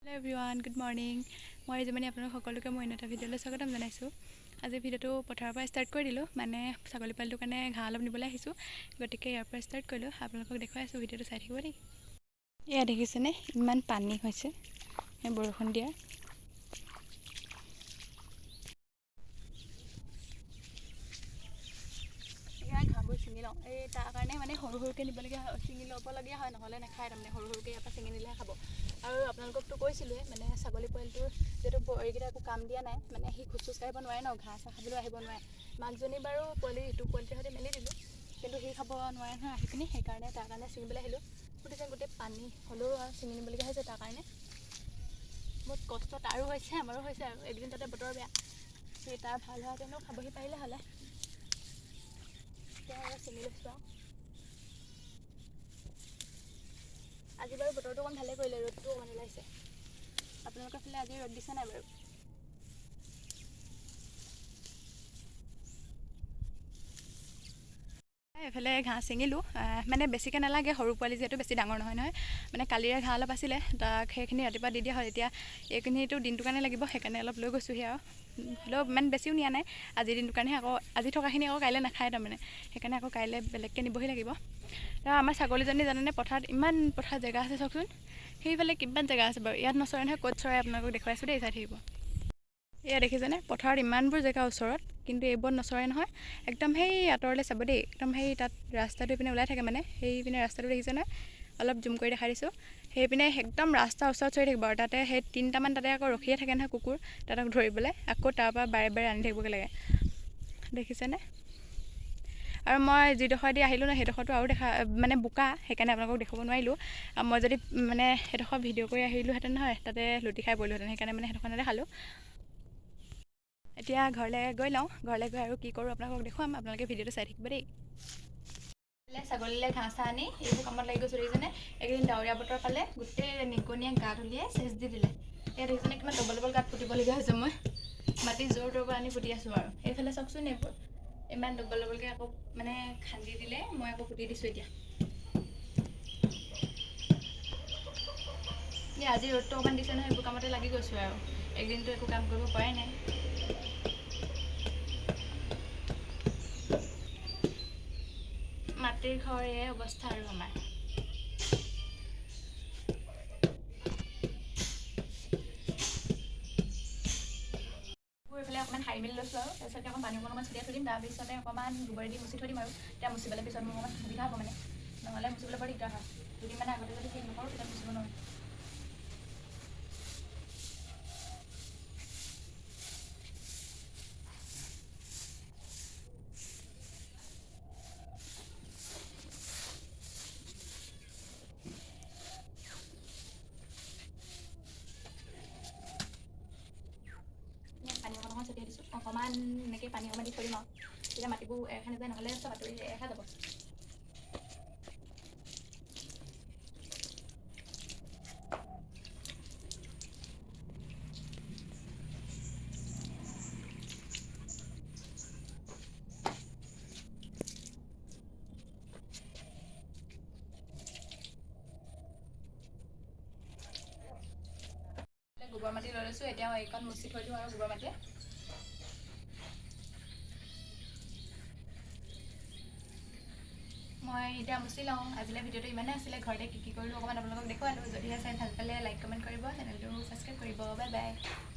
Hello' everyone, good morning. মই ৰিজুমণি, আপোনালোক সকলোকে মই অন্য এটা ভিডিঅ'লৈ স্বাগতম জনাইছোঁ। আজি ভিডিঅ'টো পথাৰৰ পৰা ষ্টাৰ্ট কৰি দিলোঁ, মানে ছাগলী পোৱালিটোৰ কাৰণে ঘাঁহ অলপ নিবলৈ আহিছোঁ, গতিকে ইয়াৰ পৰা ষ্টাৰ্ট কৰিলোঁ। আপোনালোকক দেখুৱাই আছোঁ, ভিডিঅ'টো চাই থাকিব দেই। এয়া দেখিছেনে, ইমান পানী হৈছে এই বৰষুণ দিয়া। এয়া ঘাঁহবোৰ ছিঙি লওঁ। এই তাৰ কাৰণে মানে সৰু সৰুকৈ নিবলগীয়া হয়, ছিঙি ল'বলগীয়া হয়, নহ'লে নাখায়। তাৰমানে সৰু সৰুকৈ ইয়াৰ পৰা ছিঙি নিলেহে খাব। আৰু আপোনালোককতো কৈছিলোঁৱে, মানে ছাগলী পোৱালিটোৰ যিহেতু ভৰিকেইটা একো কাম দিয়া নাই, মানে সি খোজ চোজ কাঢ়িব নোৱাৰে ন, ঘাঁহ চাহ খাবলৈও আহিব নোৱাৰে। মাকজনী বাৰু পোৱালি ইটো পোৱালিটোৰ সৈতে মেলি দিলোঁ, কিন্তু সি খাব নোৱাৰে নহয় আহি পিনি, সেইকাৰণে তাৰ কাৰণে ছিঙিবলৈ আহিলোঁ। গোটেই গোটেই পানী হ'লেও আৰু ছিঙি নিবলগীয়া হৈছে। তাৰ কাৰণে বহুত কষ্ট তাৰো হৈছে, আমাৰো হৈছে। আৰু এইকেইদিন তাতে বতৰ বেয়া, সেই তাৰ ভাল হোৱাহেঁতেনো খাবহি পাৰিলে হ'লে। এতিয়া আৰু ছিঙি লৈছোঁ। আৰু আজি বাৰু বতৰটো অকণ ভালেই কৰিলে, ৰ'দটো অকণ ওলাইছে। আপোনালোকৰ ফালে আজি ৰ'দ দিছে নাই বাৰু? এইফালে ঘাঁহ ছিঙিলোঁ, মানে বেছিকৈ নালাগে, সৰু পোৱালি যিহেতু বেছি ডাঙৰ নহয় নহয়। মানে কালিৰে ঘাঁহ অলপ আছিলে, তাক সেইখিনি ৰাতিপুৱা দি দিয়া হ'ল। এতিয়া এইখিনিতো দিনটোৰ কাৰণে লাগিব, সেইকাৰণে অলপ লৈ গৈছোঁহি। আৰু হ'লেও ইমান বেছিও নিয়া নাই, আজিৰ দিনটোৰ কাৰণেহে। আকৌ আজি থকাখিনি আকৌ কাইলৈ নাখায় তাৰমানে, সেইকাৰণে আকৌ কাইলৈ বেলেগকৈ নিবহি লাগিব। আমাৰ ছাগলীজনী জানেনে, পথাৰত ইমান পথাৰত জেগা আছে, চাওকচোন সেইফালে কিমান জেগা আছে বাৰু। ইয়াত নচৰে নহয়, ক'ত চৰে আপোনালোকক দেখুৱাইছোঁ দেই, চাই থাকিব। এয়া দেখিছেনে, পথাৰত ইমানবোৰ জেগা ওচৰত, কিন্তু এইবোৰত নচৰে নহয়। একদম সেই আঁতৰলৈ চাব দেই, একদম সেই তাত ৰাস্তাটো ইপিনে ওলাই থাকে, মানে সেইপিনে ৰাস্তাটো দেখিছে নহয়, অলপ জুম কৰি দেখাই দিছোঁ। সেইপিনে একদম ৰাস্তাৰ ওচৰত চৰি থাকিব। আৰু তাতে সেই তিনিটামান তাতে আকৌ ৰখিয়ে থাকে নহয় কুকুৰ, তাহাঁতক ধৰিবলৈ আকৌ তাৰপৰা বাৰে বাৰে আনি থাকিবগৈ লাগে। দেখিছেনে? আৰু মই যিডোখৰেদি আহিলোঁ ন, সেইডোখৰটো আৰু দেখা মানে বোকা, সেইকাৰণে আপোনালোকক দেখুৱাব নোৱাৰিলোঁ। আৰু মই যদি মানে সেইডোখৰ ভিডিঅ' কৰি আহিলোহেঁতেন নহয়, তাতে লুটি খাই পৰিলোহেঁতেন, সেইকাৰণে মানে সেইডোখৰ নেদেখালোঁ। এতিয়া ঘৰলৈ গৈ লওঁ, ঘৰলৈ গৈ আৰু কি কৰোঁ আপোনালোকক দেখুৱাম, আপোনালোকে ভিডিঅ'টো চাই থাকিব দেই। ছাগলীলৈ ঘাঁহ চাহ আনি এইবোৰ কামত লাগি গৈছোঁ। দেখিছেনে, এইকেইদিন ডাৱৰীয়া বতৰ পালে গোটেই নিগনিয়ে গাত উলিয়াই চেচ দি দিলে। এয়া দেখিছেনে, কিমান ডবল ডবল গাঁত পুতিবলগীয়া হৈছে। মই মাটি জোৰ তোৰ পৰা আনি পুতি আছোঁ। আৰু এইফালে চাওকচোন, এইবোৰ ইমান ডবল ডবলকৈ আকৌ মানে খান্দি দিলে, মই আকৌ পুতি দিছোঁ এতিয়া। আজি ৰ'দটো অকণমান দিছে নহয়, এইবোৰ কামতে লাগি গৈছোঁ। আৰু এইকেইদিনতো একো কাম কৰিব পৰাই নাই। মাটিৰ ঘৰ এয়াই অৱস্থা আৰু আমাৰ। এইফালে অকণমান সাৰি মেলি লৈছোঁ আৰু তাৰপিছতে অকণ পানী অকণমান ছটিয়াই থৈ দিম। তাৰপিছতে অকণমান গোবৰে দি মুচি থৈ দিম। আৰু তেতিয়া মুচিবলৈ পিছত মোৰ অকণমান সুবিধা হ'ব, মানে নহ'লে মুচিবলৈ বৰ দিগদাৰ হয়। দুদিনমান আগতে যদি ঠিক নকৰোঁ, তেতিয়া মুচিব নোৱাৰোঁ। পানী অকণ অকণ ছটিয়াই দিছোঁ, অকণমান এনেকৈ পানী অকণমান দি থৈ দিম আৰু তেতিয়া মাটিবোৰ এৰ খাই নাযায়, নহ'লে চব আঁতৰি এৰ খাই যাব। গোবৰ মাটি লৈ লৈছোঁ, এতিয়া এইকণ মুচি থৈ দিওঁ আৰু গোবৰ মাটিয়ে। মই এতিয়া মুচি লওঁ। আজিলৈ ভিডিঅ'টো ইমানেই আছিলে। ঘৰতে কি কি কৰিলোঁ অকণমান আপোনালোকক দেখুৱালোঁ। যদিহে চাই ভাল পালে লাইক, কমেণ্ট কৰিব, চেনেলটো ছাবস্ক্ৰাইব কৰিব। Bye bye.